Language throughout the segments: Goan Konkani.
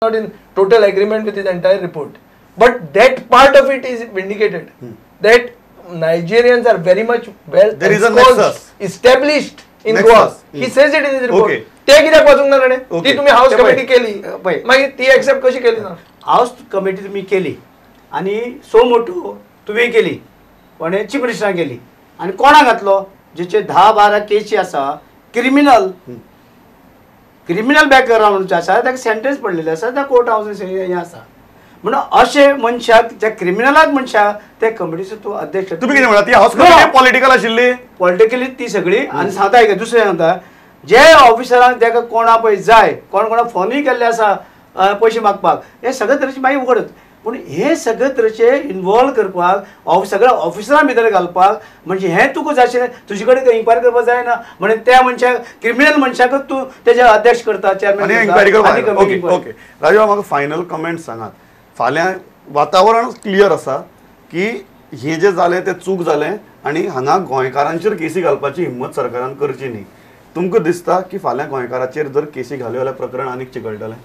not in total agreement with his entire report, but that part of it is vindicated that Nigerians are very much well There is a nexus. established in Nexus. Goa. He says it in his report. ते कित्याक वाचूंक ना ताणें? ती तुमी हाऊस कमिटी केली, मागीर ती एक्सेप्ट कशी केली ना? हाऊस कमिटी तुमी केली आनी सो मोटो तुवें केली, कोणें चीफ मिनिस्टरान केली आनी कोणाक घातलो जेचे 10-12 केसी आसा, क्रिमिनल क्रिमिनल बॅकग्रावंड आसा, ताका सेंटेन्स पडलेले आसा, त्या कोर्ट हाऊस हें आसा. म्हणून अशे मनशाक ज्या क्रिमिनलाक मनशाक त्या कमिटीचो तूं अध्यक्ष. तुमी कितें म्हणा, ती हाऊस कमिटी पॉलिटिकल आशिल्ली? पॉलिटिकली ती सगळी. आनी सांगता एक दुसरें सांगता, जे ऑफिसरांक ताका कोणा पळय जाय, कोण कोणा फोनूय केल्ले आसा पयशे मागपाक, हे सगळे तरेचे मागीर उगडत. पूण हे सगळे तरेचे इनवॉल्व करपाक सगळ्या ऑफिसरां भितर घालपाक म्हणजे हें तुका जाय आशिल्लें, तुजे कडेन इन्क्वायरी करपाक जायना म्हणून त्या मनशाक क्रिमिनल मनशाकच तूं तेजे अध्यक्ष करता, चेअरमॅन. इन्क्वायरी करपाक. ओके ओके राजू, म्हाका फायनल कमेंट सांगात. फाल्यां वातावरण क्लियर आसा की हें जें जालें तें चूक जालें आनी हांगा गोंयकारांचेर केसी घालपाची हिंमत सरकारान करची न्ही. तुमकां दिसता की फाल्यां गोंयकाराचेर जर केसी घाल्यो जाल्यार प्रकरण आनीक चिकळटलें?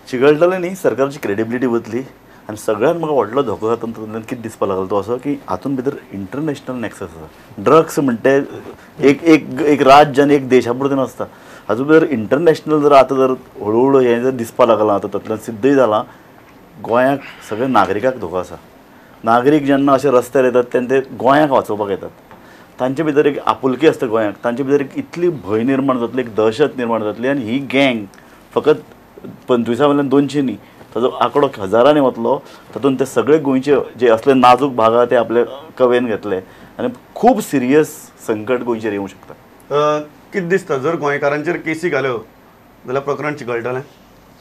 चिकळटलें न्ही, सरकारची क्रेडिबिलिटी वतली. आनी सगळ्यात म्हाका व्हडलो धोको जाता तातूंतल्यान कितें दिसपाक लागलो तो असो की हातूंत भितर इंटरनॅशनल नॅक्सस आसा. ड्रग्स म्हणटे एक एक एक राज्य आनी एक देशा पुरतें नासता, हातूंत भितर इंटरनॅशनल जर आतां जर हळू हळू हें जर दिसपाक लागलां आतां तातूंतल्यान सिद्धूय जालां, गोंयाक सगळ्या नागरिकाक धोको आसा. नागरीक जेन्ना अशे रस्त्यार येतात तेन्ना ते गोंयाक वाचोवपाक येतात, तांचे भितर एक आपुलकी आसता गोंयाक, तांचे भितर एक इतली भंय निर्माण जातली, एक दहशत निर्माण जातली. आनी ही गँग फकत 25 वयल्यान 200 न्ही, ताजो आंकडो हजारांनी वतलो. तातूंत ते सगळे गोंयचे जे असले नाजूक भाग आहा ते आपले कवेन घेतले आनी खूब सिरियस संकट गोंयचेर येवंक शकता. कितें दिसता, जर गोंयकारांचेर केसी घाल्यो जाल्यार प्रकरण चिकळटलें?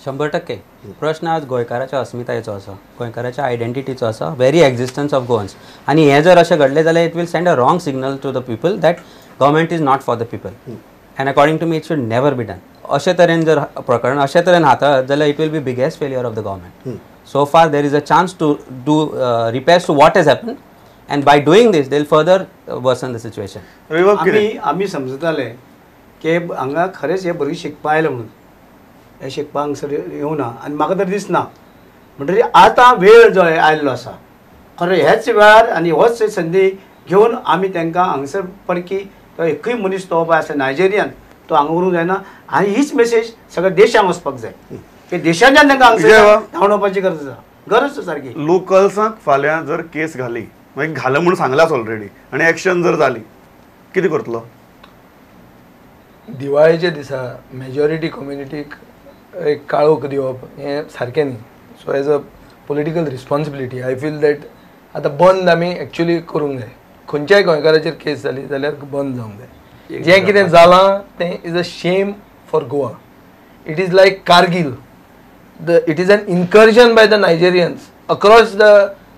100%. प्रश्न आज गोंयकाराच्या अस्मितायेचो आसा, गोंयकाराच्या आयडेंटिटीचो आसा, व्हेरी एक्झिस्टन्स ऑफ गोवन्स. आनी हें जर अशें घडलें जाल्यार it will send a wrong signal to the people that government is not for the people, and according to me it should never be done. अशे तरेन जर प्रकरण अशे तरेन हाताळत जाल्यार it will be biggest failure of the government. So far there is a chance to do repairs to what has happen, and by doing this they will further worsen the situation. आमी समजताले की हांगा खरेंच हे भुरगीं शिकपा आयले म्हणून, हे शिकपाक हांगसर येवना आनी म्हाका तरी दिसना. म्हणटकीर आतां वेळ जो आयिल्लो आसा खरें ह्याच वेळार आनी होच संदी घेवन आमी तांकां हांगसर परकी तो एकूय मनीस तो पळय आसा नायजेरियन तो हांगा उरूंक जायना. आनी हीच मेसेज सगळ्या देशांक वचपाक जाय की देशांच्यान तांकां हांगसर धांवडोवपाची गरज आसा, गरज सारकी. लोकल्सांक फाल्यां जर केस घाली, मागीर घालें म्हूण सांगलाच ऑलरेडी, आनी एक्शन जर जाली कितें करतलो? दिवाळेच्या दिसा मेजॉरिटी कम्युनिटीक एक काळोख दिवप हें सारकें न्ही. So as a political responsibility I feel that आतां बंद आमी एक्चुली करूंक जाय. खंयच्याय गोंयकाराचेर केस जाली जाल्यार बंद जावंक जाय. जें कितें जालां तें is a shame for Goa. It is like Kargil, the it is an incursion by the Nigerians across the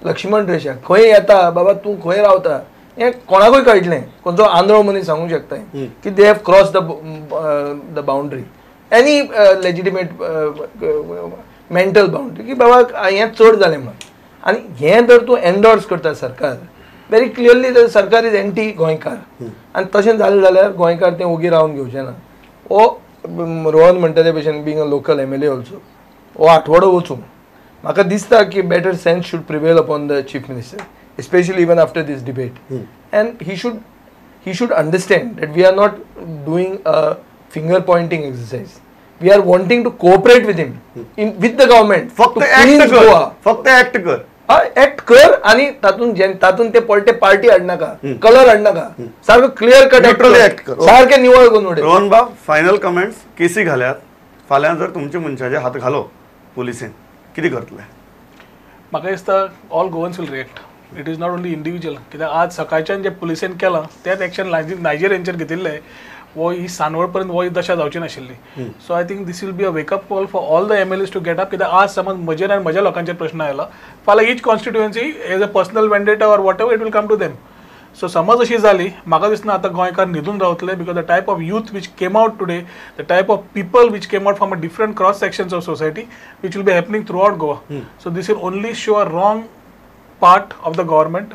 Lakshman Rekha. खंय येता बाबा तूं, खंय रावता हें कोणाकूय कळटलें, खंयचो आंधळो मनीस सांगूंक शकता की they have cross the boundary, any legitimate mental boundary की बाबा हें चड जालें म्हणून. आनी हें जर तूं एन्डोर्स करता सरकार, व्हेरी क्लियरली सरकार is anti गोंयकार. आनी तशें जालें जाल्यार गोंयकार तें ओगी रावन घेवचें ना. हो रोहन म्हणटा ते भशेन being a local MLA also हो आठवडो वचूं म्हाका दिसता की better sense should prevail upon the chief minister, especially even after this debate. And he should understand that we are not doing a finger pointing exercise. We are wanting to cooperate with him, in with the government. फक्त act कर, फक्त act कर, act कर आणि तातून तातून ते पलटे पार्टी हाडनाका, कलर हाडनाका, सारको क्लियर कट न्यूट्रल एक्ट कर, सारके निवळ करून उडय. रोहन बाब, फायनल कमेंट्स. केसी घाल्यात फाल्यां जर तुमच्या मनशाचे हात घालो पुलिसेन कितें करतले? म्हाका दिसता all Goans will react. It is not only individual. कित्याक आज सकाळच्यान जे पुलिसेन केलां तेच एक्शन नायजेरियनचेर घेतिल्लें, वो ही सानवळ पर्यंत वो ही दशा जावची नाशिल्ली. So I think this will be a wake up call for all the MLAs to get up. कित्याक आज समज म्हजेर आनी म्हज्या लोकांचेर प्रश्न आयला, फाल्यां each constituency as a personal vendetta or whatever it will come to them. So समज अशी जाली म्हाका दिसना आतां गोंयकार न्हिदून रावतले, because the type of youth which came out today, the type of people which came out from a different cross sections of society which will be happening throughout Goa. So this will only show a wrong part of the government.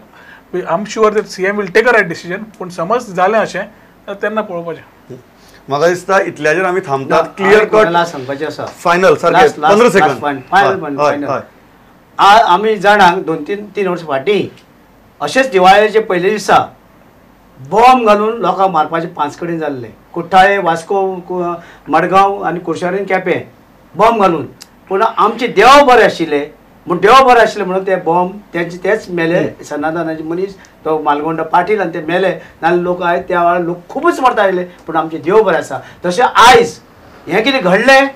I am sure that CM will take a right decision, पूण समज जालें अशें तेन्ना पळोवपाचें. म्हाका दिसता इतल्याचेर आमी थांबतात. क्लियर कट सांगपाचें आसा फायनल सारकें 15 सेकंड फायनल. आमी जाणांक 2-3 वर्सां फाटीं अशेंच दिवाळेचे पयले दिसा बॉम्ब घालून लोकांक मारपाचे 5 कडेन जाल्ले, कुठ्ठाळे, वास्को, मडगांव आनी कुर्शारीन केपें बॉम्ब घालून. पूण आमचे देव बरे आशिल्ले म्हूण, देव बरे आशिल्ले म्हणून ते बॉम्ब तेंचे तेच मेले. सनातनाचे मनीस तो मालगोंडा पाटील आनी ते मेले, नाल्यार लोक आयज त्या वेळार लोक खुबूच मरता आयले, पूण आमचे देव बरे आसा. तशें आयज हें कितें घडलें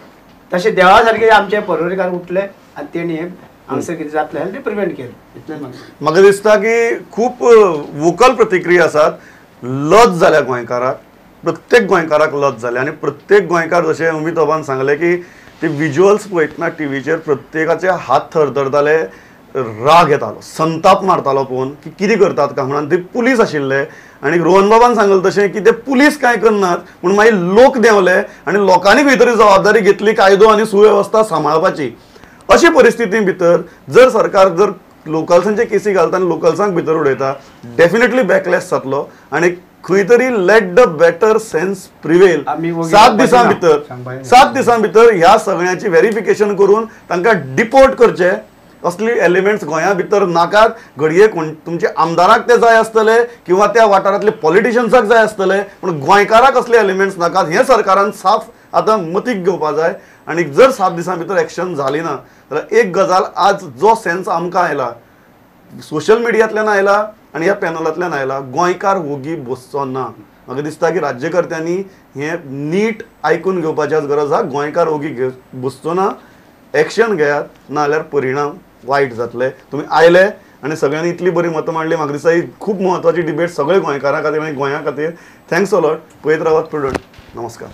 तशें देवा सारके आमचे पर्वरीकार उठले आनी तेणी हें हांगसर कितें जातलें जाल्यार तें प्रिवेंट केलें. इतलें म्हाका दिसता की खूब वोकल प्रतिक्रिया आसात. लज जाल्या गोंयकाराक, प्रत्येक गोंयकाराक लज जाल्या आनी प्रत्येक गोंयकार जशें अमित बाबान सांगलें की ते विज्युअल्स पळयतना टिवीचेर प्रत्येकाचे हात थरथरताले, राग येतालो, संताप मारतालो पळोवन की कितें करतात काय म्हणून. ते पुलीस आशिल्ले आनी रोहन बाबान सांगलें तशें की ते पुलीस कांय करनात पूण मागीर लोक देंवले आनी लोकांनी खंय तरी जबाबदारी घेतली कायदो आनी सुवेवस्था सांबाळपाची. अशे परिस्थिती भितर जर सरकार जर लोकल्सांचे केसी घालता आनी लोकल्सांक भितर उडयता डेफिनेटली बॅकलॅश जातलो आनी खंय तरी let the better sense prevail. 7 दिसां भितर, 7 दिसां भितर ह्या सगळ्यांची व्हेरिफिकेशन करून तांकां डिपोर्ट करचे. असली एलिमेंट्स गोंया भितर नाकात. घडये कोण तुमचे आमदाराक ते जाय आसतले किंवा त्या वाठारांतले पॉलिटिशियन्साक जाय आसतले, पूण गोंयकाराक असले एलिमेंट्स नाकात हें सरकारान साफ आतां मतीक घेवपा जाय. आनी जर 7 दिसां भितर एक्शन जाली ना जाल्यार एक गजाल आज जो सेन्स आमकां आयला सोशल मिडियांतल्यान आयला आनी ह्या पॅनलांतल्यान आयला, गोंयकार वोगी बसचो ना. म्हाका दिसता की राज्यकर्त्यांनी हें नीट आयकून घेवपाची आज गरज आसा. गोंयकार वोगी बसचो ना, एक्शन घेयात, नाजाल्यार परिणाम वायट जातले. तुमी आयले आनी सगळ्यांनी इतली बरी मतां मांडली, म्हाका दिसता ही खूब म्हत्वाची डिबेट सगळे गोंयकारां खातीर आनी गोंया खातीर. Thanks a lot. पळयत रावात प्रुडंट. नमस्कार.